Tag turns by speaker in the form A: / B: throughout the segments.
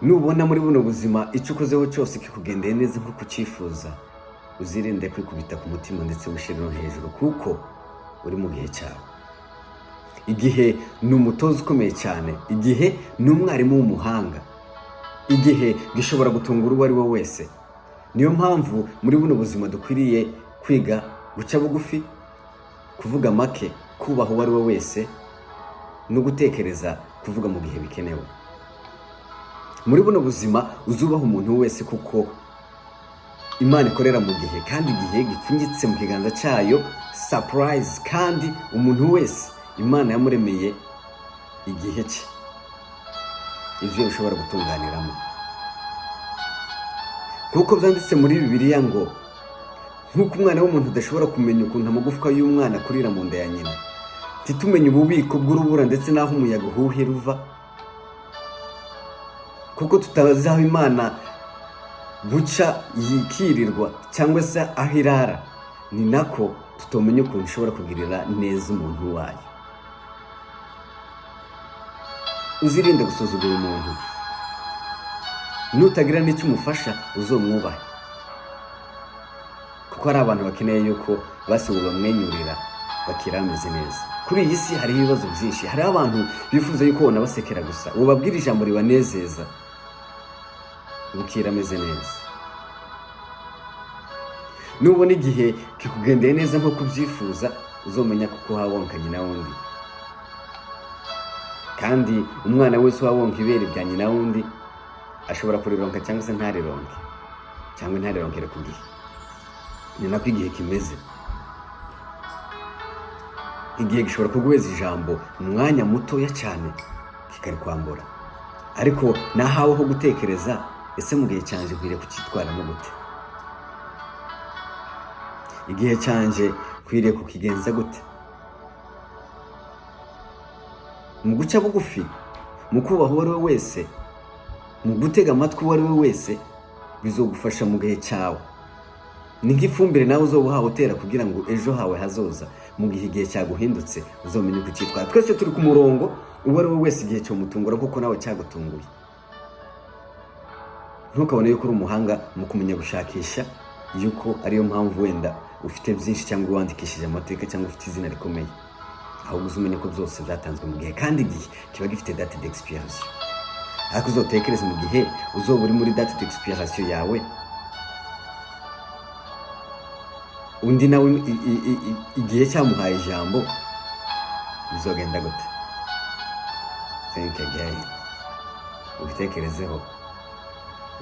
A: Nubona muri buno buzima icyo ukozeho cyose kikugendeye neza nk'uko ucyifuza, uzirinde kwikubita ku mutima ndetse wishire no hejuru, kuko uri mu gihe cyawe. Igihe ni umutoza ukomeye cyane, igihe ni umwarimu w'umuhanga, igihe gishobora gutungura uwo ari we wese. Niyo mpamvu muri buno buzima dukwiriye kwiga guca bugufi, kuvuga make, kubaha uwo ari we wese no gutekereza kuvuga mu gihe bikenewe. Muri buno buzima uzubaha umuntu wese, kuko Imana ikorera mu gihe, kandi igihe gipfunyitse mu kiganza cyayo surprise. Kandi umuntu wese Imana yamuremeye igihe cye, ibyo bishobora gutunganiramo, kuko byanditse muri Bibiliya ngo nk'uko umwana w'umuntu udashobora kumenya ukuntu amagufwa y'umwana akurira mu nda ya nyina, ntitumenye ububiko bw'urubura ndetse n'aho umuyaga uhuhira uva, kuko tutazi aho Imana buca yikirirwa cyangwa se aho irara, ni nako tutamenya ukuntu ishobora kugirira neza umuntu wayo. Uzirinde gusuzugura umuntu, nutagira n'icyo umufasha uzomwubahe, kuko hari abantu bakeneye yuko basi bamwenyurira bakira bameze neza. Kuri iyi si hariho ibibazo byinshi, hariho abantu bifuza yuko basekera gusa, ubabwira ijambo ribanezeza bukira ameze neza. Nubona igihe kikugendeye neza nk'uko ubyifuza, uzomenya kuko wabonka nyina wundi, kandi umwana wese wabonka ibere rya nyina wundi ashobora kurironka cyangwa se ntarironke, cyangwa ntarironkere ku gihe. Ni nako igihe kimeze. Igihe gishobora kuguheza ijambo mu mwanya mutoya cyane kikarikwambura, ariko nahawe ho gutekereza: ese mu gihe cyanjye nkwiriye kucyitwaramo gute? Igihe cyanjye nkwiriye kukigenza gute? Mu guca bugufi, mu kubaha uwo ari we wese, mu gutega amatwi uwo ari we wese, bizogufasha mu gihe cyawe. Ni nk'ifumbire nawe uzoba uhawe utera kugira ngo ejo hawe hazoza, mu gihe igihe cyaguhindutse, uzamenye uko ucyitwara. Twese turi ku murongo, uwo ari we wese igihe cyomutungura kuko nawe cyagutunguye. Ntukabone yuko uri umuhanga mu kumenya gushakisha, yuko ariyo mpamvu wenda ufite byinshi cyangwa wandikishije amateka cyangwa ufite izina rikomeye, ahubwo uzi umenye ko byose byatanzwe mu gihe, kandi igihe kiba gifite date d'expiration. Ariko uzotekereze mu gihe uzoba uri muri date d'expiration yawe, undi nawe igihe cyamuhaye ijambo, bizogenda gute? Think again, ubitekerezeho,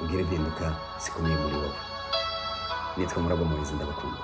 A: ugire impinduka zikomeye muri wowe. Nitwa Murabo Moise, ndabakunda.